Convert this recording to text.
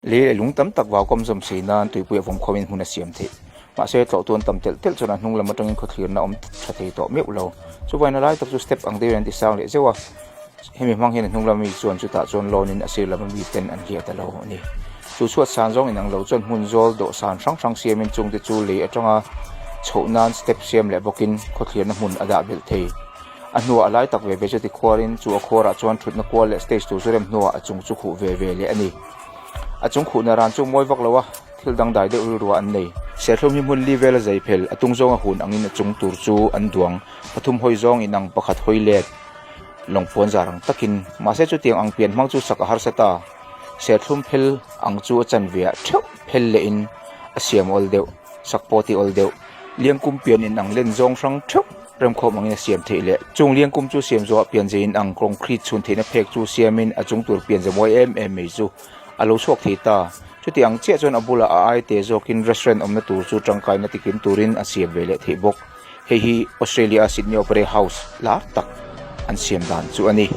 Lei leh lung tam tak vau kawm zawm sei nan tuipui a vawm khawmin hmun a siam theih. Mahse, tlawhtu an tam telh telh chuan a hnung lam atangin khawthlirna awm tha thei tawh meuh lo. Chuvain a lai tak chu step ang deuhin an ti sang leh zeuh a, hemi hmang hian a hnung lama mi chuan chutah chuan lawn in a sir lama mi ten an hliah ta lo a ni. Chu chhuat san zawng inang lo chuan hmun zawl dawhsan hrang hrang siamin chungte chu lei atanga chhoh nan step siam leh bawkin khawthlirna hmun a dah belh thei. A hnuah a lai tak ve ve chu tikhuarin chu a khuarah chuan thutna kual leh stage tur chu rem hnuah a chung chu khuh ve ve leh a ni. A chung khuhna ran chu mawi vak lo a, thil dangdai deuh rilruah an nei. Serthlum hi hmun li vela zai phel, a tung zawnga hun angin a chung tur chu an duang, pathum hawi zawng inang pakhat hawi let lawng puan zar ang takin. Mahse chutiang ang pian hmang chu sak a harsa ta. Serthlum phel ang chu a chanveah theuh phel lehin a siam awl deuh, sak pawh ti awl deuh. Liangkum pian inang len zawng hrang theuh remkhawm angin a siam theih leh. Chung liangkum chu siam zawhah pianze inang concrete chhun theihna phek chu siamin a chung tur pianze mawi em em mai chu a lo chhuak thei ta. Chuti ang chiah chuan a bulah a ai te zawkin restaurant awmna tur chu tangkaina tikim turin a siam ve leh theih bawk. Hei hi Australia-a Sydney Opera House lar tak an siam dan chu a ni.